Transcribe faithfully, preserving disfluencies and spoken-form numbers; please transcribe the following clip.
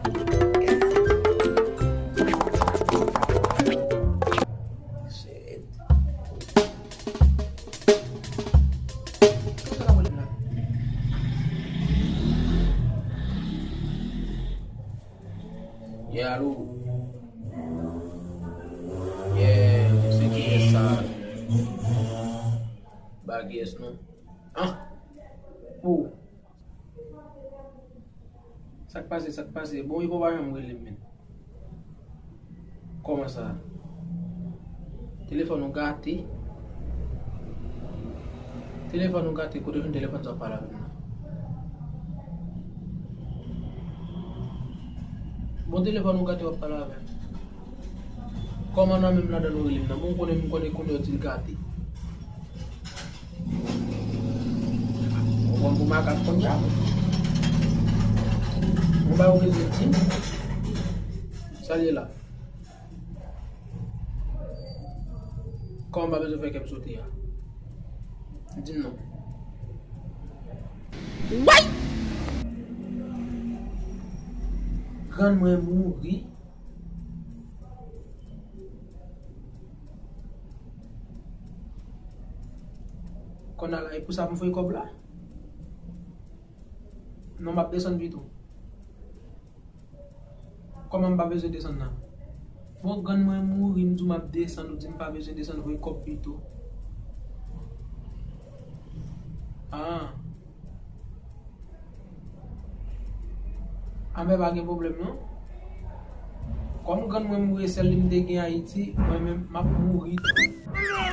Shit. Yeah, alo. Yeah, se kiyès sa? Ba kiyès non? Ah! Oh! Sa k pase, sa k pase? Bon, Ivo pa janm rele m, men. Kòman sa? Telefòn ou gate? Telefòn ou gate, kote w jwenn telefòn sa w ap pale avè m nan? Bon, telefòn ou gate, w ap pale avè m. Kòman nan menm ladan w rele m nan? Bon, ou konnen, m konnen kounye w di l gate. Ou pran m pou makak kounye a. Mwen ba ou bezwen di m. Sa l ye la? Kòman m pa bezwen fè kè m sote a? Di m non. Way! Grann mwen mouri. Kònn ala, e pou sa m voye kòb la? Non, m ap desann pito. Kòman m pa bezwen desann nan? Bon, grann mwen mouri, m di w m ap desann, ou di m pa bezwen desann, voye kòb pito. Ah. Anben, pa gen pwoblèm non. Kòm grann mwen mouri, sèl li m te gen Ayiti, mwen menm m ap mouri tou.